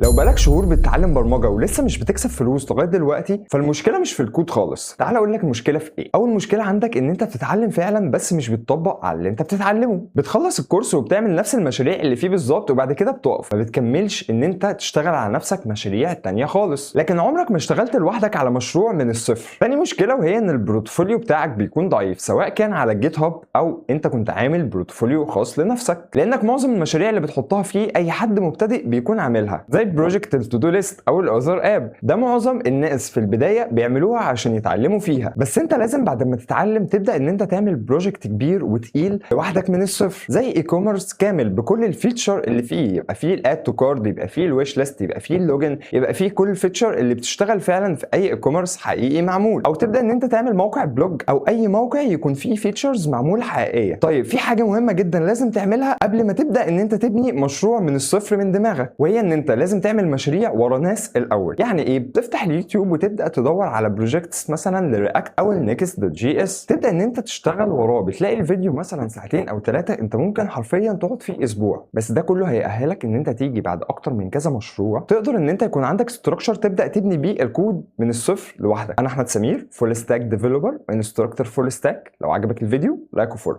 لو بقالك شهور بتتعلم برمجة ولسه مش بتكسب فلوس لغاية دلوقتي، فالمشكلة مش في الكود خالص. تعال اقول لك المشكلة في ايه. اول مشكلة عندك ان انت بتتعلم فعلا بس مش بتطبق على اللي انت بتتعلمه. بتخلص الكورس وبتعمل نفس المشاريع اللي فيه بالظبط وبعد كده بتقف، ما بتكملش ان انت تشتغل على نفسك مشاريع تانية خالص، لكن عمرك ما اشتغلت لوحدك على مشروع من الصفر. تاني مشكلة وهي ان ال portfolio بتاعك بيكون ضعيف، سواء كان على ال GitHub او انت كنت عامل portfolio خاص لنفسك، لانك معظم المشاريع اللي بتحطها فيه اي حد مبتدئ بيكون عاملها، زي project ال to do list او ال other app. ده معظم الناس في البداية بيعملوها عشان يتعلموا فيها، بس انت لازم بعد ما تتعلم تبدا ان انت تعمل project كبير وتقيل لوحدك من الصفر، زي e-commerce كامل بكل ال feature اللي فيه، يبقى فيه ال add to cart، يبقى فيه ال wish list، يبقى فيه ال login، يبقى فيه كل ال feature اللي بتشتغل فعلا في اي e-commerce حقيقي معمول، او تبدا ان انت تعمل موقع blog او اي موقع يكون فيه features معمول حقيقيه. طيب، في حاجة مهمة جدا لازم تعملها قبل ما تبدا ان انت تبني مشروع من الصفر من دماغك، وهي ان انت لازم تعمل مشاريع ورا ناس الاول. يعني ايه؟ بتفتح اليوتيوب وتبدا تدور على projects مثلا ل React او ال Next.js، تبدا ان انت تشتغل وراه. بتلاقي الفيديو مثلا ساعتين او 3، انت ممكن حرفيا تقعد فيه اسبوع، بس ده كله هيأهلك ان انت تيجي بعد اكتر من كذا مشروع تقدر ان انت يكون عندك structure تبدا تبني بيه الكود من الصفر لوحدك. انا احمد سمير، full stack developer و instructor full stack. لو عجبك الفيديو like و follow.